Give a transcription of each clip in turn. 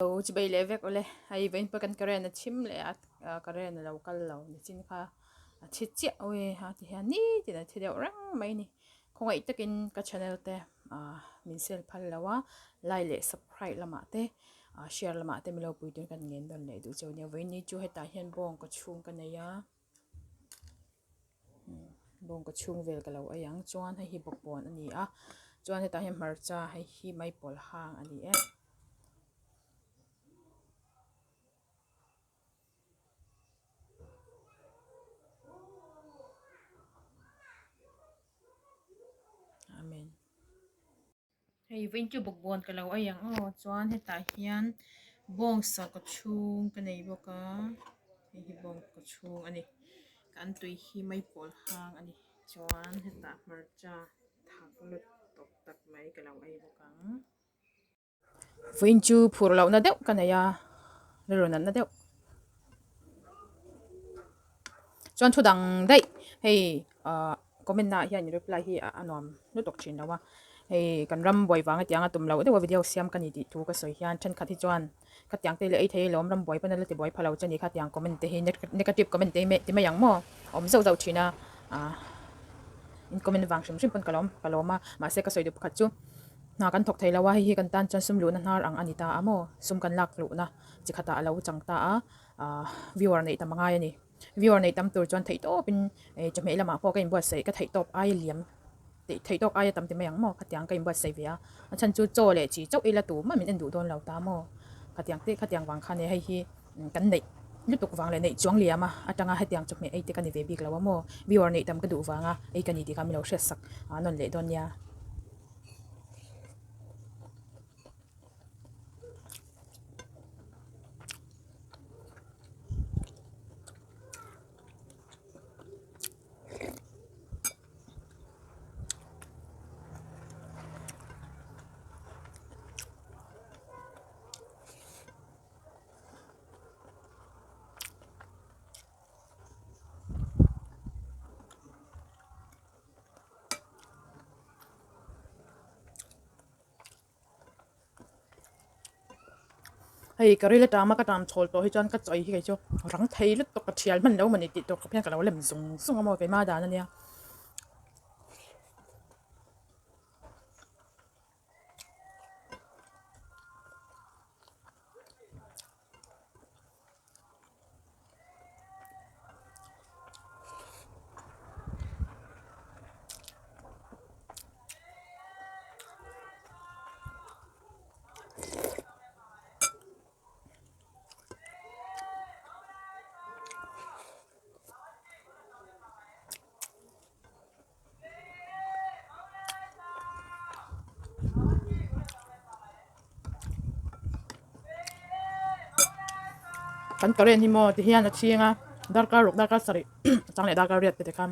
Lo chibei leh vek awle hei vawiin pawh kan current a chim leh a current a lo kal lo nichin kha a thi chiah awi a ti hian nitin a thi deuh reng mai a ni khawngaih takin ka channel te ah min sel phal lo a like leh subscribe lamah te ah share lamah te milo pui turin kan ngen dawn leh duh cheu nia vawiin ni chu hetah hian bawng ka chhung ka nei a. Bawngkaw chhung vel ka lo ei ang chuan hei hi bawkbawn a ni a chuan hetah hian hmarcha hei hi maipawl hang a ni e. Amen. Hei vawiin chu bawkbawn ka lo ei ang aw chuan hetah hian bawngsa kaw chhung ka nei bawk a hei hi bawng kaw chhung a ni ka an tui hi maipawl hang a ni chuan hetah hmarcha thak lut tawp tak mai ka lo ei bawk ang. Vawiin chu phur lohna deuh ka nei a rilru natna deuh chuan thu dang daih hei ah comment ah hian reply hi a nuam lutuk thin lo a hei kan ram buai vang hetiang a tum loh deuh a video siam ka ni tih thu ka sawi hian thenkhat hi chuan khatiang te leh ei thei alawm ram buai pawn a la ti buai pha lo che ni khatiang comment te hi negative comment te hi ti mai ang maw a awm zauh zauh thin a ah in comment vang hrim hrim pawn ka lawm ka lawm a mahse ka sawi duh pakhat chu. Hna kan thawk thei lo a, hei hi kan tan chuan sum luhna hnar ang a ni ta a maw? Sum kan lak luhna chi khatah a lo chang ta a, aah viewer neih tam a ngai a ni. Viewer neih tam tur chuan theih tawpin eh chawhmeh lamah pawh ka inbuatsaih ka theih tawp aia liam tih theih tawk aia tam ti mai ang maw? Khatiang ka inbuatsaih ve a, a chhan chu chaw leh chi chauh ila tumah min en duh dawn lo ta maw? Khatiang te khatiang vang khan e hei hi kan neih lutuk vang leh neih chuang liam a atanga hetiang chawhmeh ei te ka ni ve bik lo a maw? Viewer neih tam ka duh vanga ei ka ni tih kha min lo hriatsak nawn leh dawn nia. Hei ka ril atama ka tam chhawl tawh hi chuan ka chawi hi kei chu rang thei lutuk ka thial hman lo mawni tih tur khawp hian ka lo lem zung zung a maw keimah dan a nia. Kan current hi maw ti hian a chhing a darkar ruk darkar sarih a chang leh darkar riat te tikhan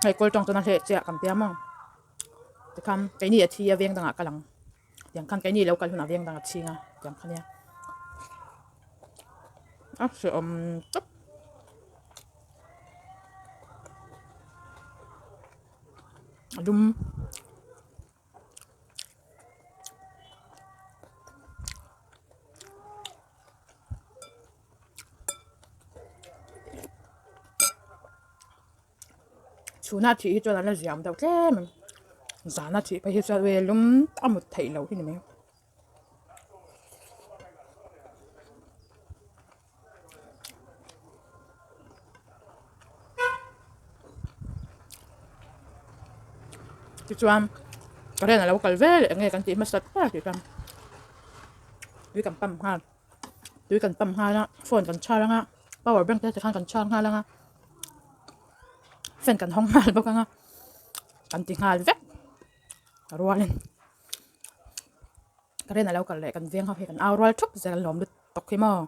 hei kawl tawng chuan a hleh chiah kan tia maw tikhan keini a thi a veng dangah kal ang tiang khan keini lo kal hunah veng dang a chhing a tiang kha nia a hrehawm tawp. A dum. Chhuna thih hi chuan an la ziam deuh tlem a zana thih phei hi chuan lum a mut theih loh hi ni mai. Tichuan current a lo kal vel eng nge kan tih hmasa ber tih chuan tui kan pump nghal tui kan pump nghal a phone kan char ang a power bank te tikhan kan char nghal ang a fan kan hawng nghal bawk ang a kan ti nghal vek a rualin. Current a lo kal leh kan veng ho hi kan au rual thup zel a lawm lutuk hi maw.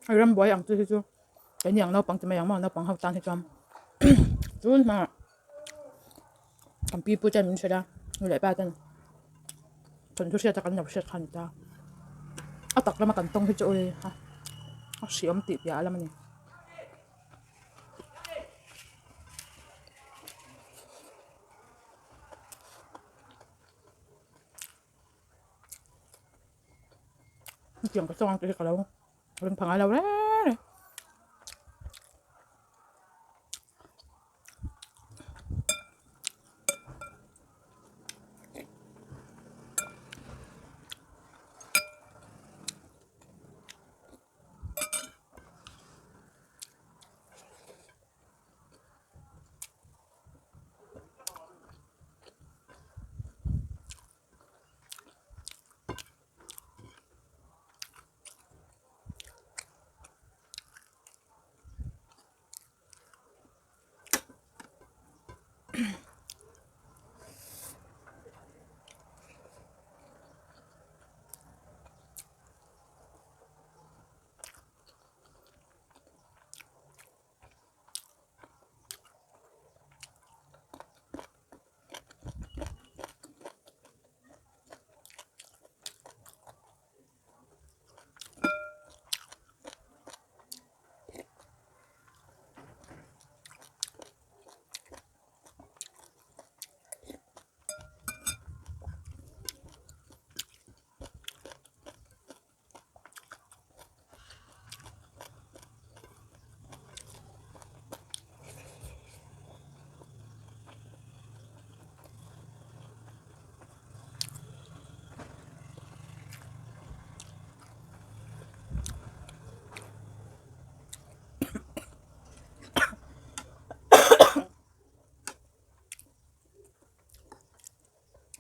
Hei rambuai ang chi hi chu Keini ang naupang ti mai ang maw naupang ho tan hi chuan tun hma kan pi pu ten min hrilh a nu leh pa ten thawnthu hriat a kan lo hriat kha a ni ta a tak lama kan tawng hi chu ui a a hriawm tih piah lam a ni. Hetiang ka chuang te hi ka lo ring pha ngai lo reng reng.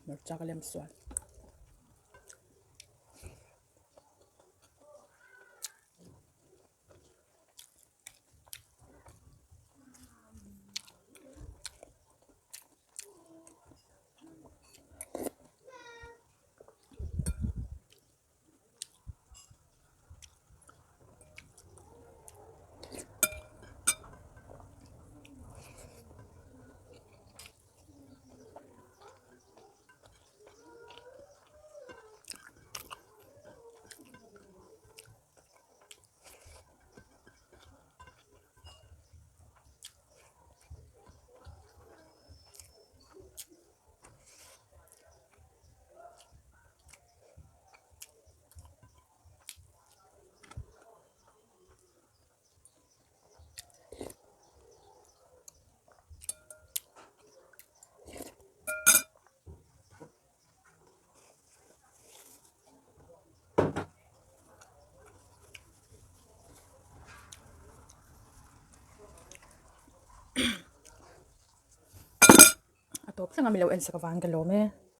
Hmarcha ka lem sual. A tawp thleng a mi lo en sak avang ka lawm e.